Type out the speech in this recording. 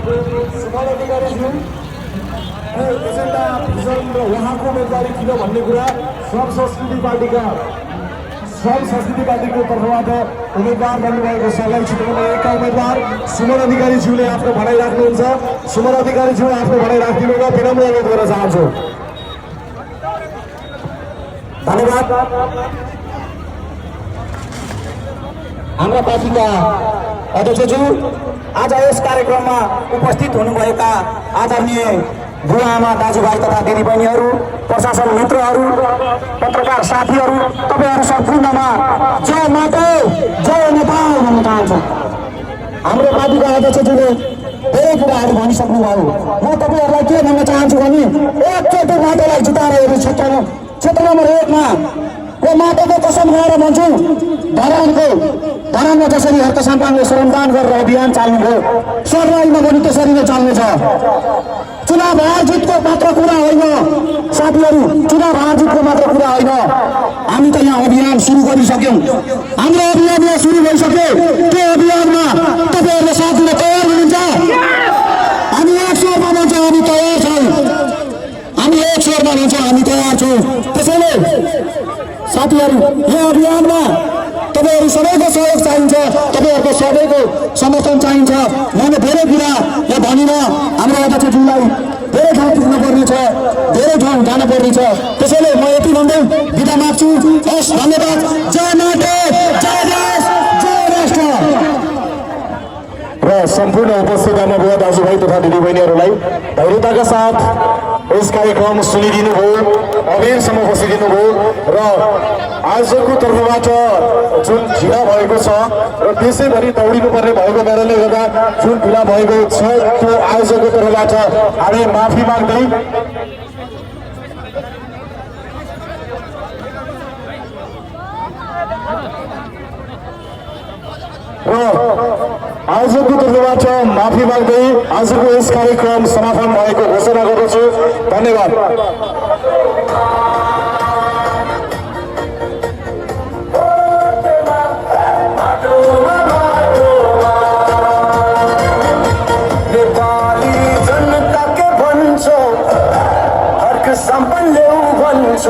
भएको Suman अधिकारीज्यू agenda vision र उहाँको उम्मेदवारी किन भन्ने कुरा श्रम संस्कृति पार्टीको तर्फबाट उम्मेदवार बन्नुभएको सर्लाही क्षेत्रको एकका उम्मेदवार सुमन अधिकारीज्यूले आफ्नो भनाइ राख्नुहुन्छ। सुमन अधिकारीज्यू आफ्नो भनाइ राखिदिनुको विनम्र अनुरोध गर्न चाहन्छु। धन्यवाद। हाम्रा पार्टीका अध्यक्षज्यू, आज यस कार्यक्रममा उपस्थित हुनुभएका आदरणीय बुवा आमा दाजुभाइ तथा दिदीबहिनीहरू, प्रशासन मित्रहरू, पत्रकार साथीहरू, तपाईँहरू सम्पूर्णमा जय माटो जय नेपाल भन्न चाहन्छु। हाम्रो पार्टीका अध्यक्षज्यूले धेरै कुराहरू भनिसक्नुभयो। म तपाईँहरूलाई के भन्न चाहन्छु भने एकचोटि माटोलाई जिताएर हेर्नु क्षेत्र नम्बर 1 मा यो माटोको कसम खाएर भन्छु, धरानमा जसरी हर्क साम्पाङले श्रमदान गरेर अभियान चाल्नुभयो, सर्लाहीमा पनि त्यसरी नै चल्नेछ। चुनाव हार जितको मात्र कुरा होइन साथीहरू, चुनाव हार जितको मात्र कुरा होइन। हामी त यहाँ अभियान सुरु गरिसक्यौँ, हाम्रो अभियान यहाँ सुरु भइसक्यो। त्यो अभियानमा तपाईँहरूले साथ दिन तयार हुनुहुन्छ? हामी एक स्वरमा भन्छौँ हामी तयार छौँ, हामी एक स्वरमा भन्छौँ हामी तयार छौँ। त्यसैले साथीहरू, यो अभियानमा तपाईँहरू सबैको सहयोग चाहिन्छ, तपाईँहरूको सबैको समर्थन चाहिन्छ। मैले धेरै कुरा यहाँ भनिन, हाम्रो अध्यक्षज्यूलाई धेरै ठाउँ पुग्नुपर्ने छ, धेरै ठाउँ जानुपर्ने छ। त्यसैले म यति भन्दै बिदा माग्छु। हस्, धन्यवाद। जय माटो, जय देश, जय राष्ट्र। र सम्पूर्ण उपस्थित आमा बुवा दाजुभाइ तथा दिदीबहिनीहरूलाई धैर्यताका साथ यस कार्यक्रम सुनिदिनुभयो, अबेरसम्म बसिदिनुभयो र आयोजकको तर्फबाट जुन ढिला भएको छ र त्यसैभरि दौडिनुपर्ने भएको कारणले गर्दा जुन ढिला भएको छ त्यो आयोजकको तर्फबाट हामी माफी माग्दै र आयोजकको तर्फबाट माफी माग्दै आजको यस कार्यक्रम समापन भएको घोषणा गर्दछु। धन्यवाद। नेपाली जनता के भन्छ हर्क सम्पन्न भन्छ।